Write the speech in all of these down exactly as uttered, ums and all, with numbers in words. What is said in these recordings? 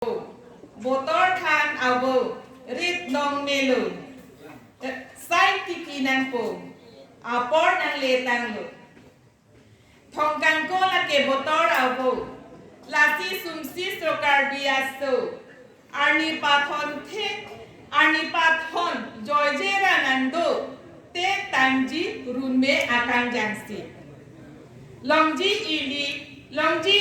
Botor than avo, rit nong melo. Sai tiki nangpo, apor nangletanglo. Thongkangko lake botor avo, lasi sumsi so Karbi aso. Arni pathon the, arni pathon joijera nangdo, te tangji runme akang jangsi. Longji ili, longji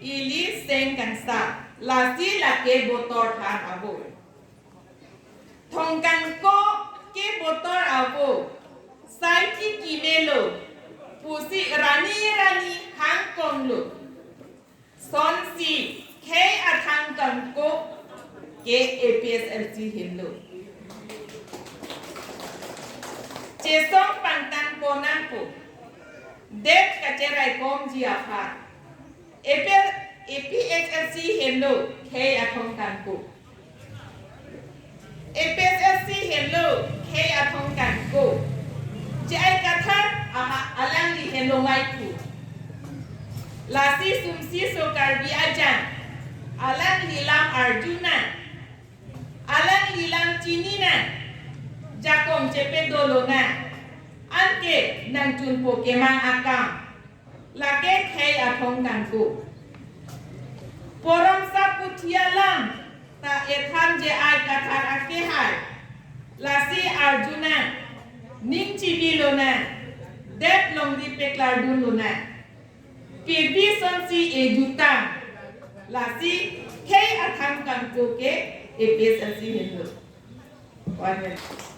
ili seng kangsa, lasi lake botor than avo. Thongkangko ke botor avo, sai tiki melo, pusi rani rani hangkonglo. Sonsi khei athang kangko ke A P S L C henlo. Chesong pangtang ponangpo. Det kacheraikomji aphan. A P L, A P H L C henlo khei athong kangko. A P H L C henlo khei athong kangko. J I Kathar aha alangli henlo maithu. Lasi sumsi so Karbi ajang, alangli lam arjunang, alangli lam chininang, jakong chepe dolonang, anke nangchunpo kemang akam. Lake khei athong kangko. Porong saputhi alam ta ethan J I Kathar akehai. Lasi arjunang, ning chibilonang, det longri peklardunlonang. Pirbi sonsi ejutang, lasi khei athang kangko ke A P S L C henlo. One minute.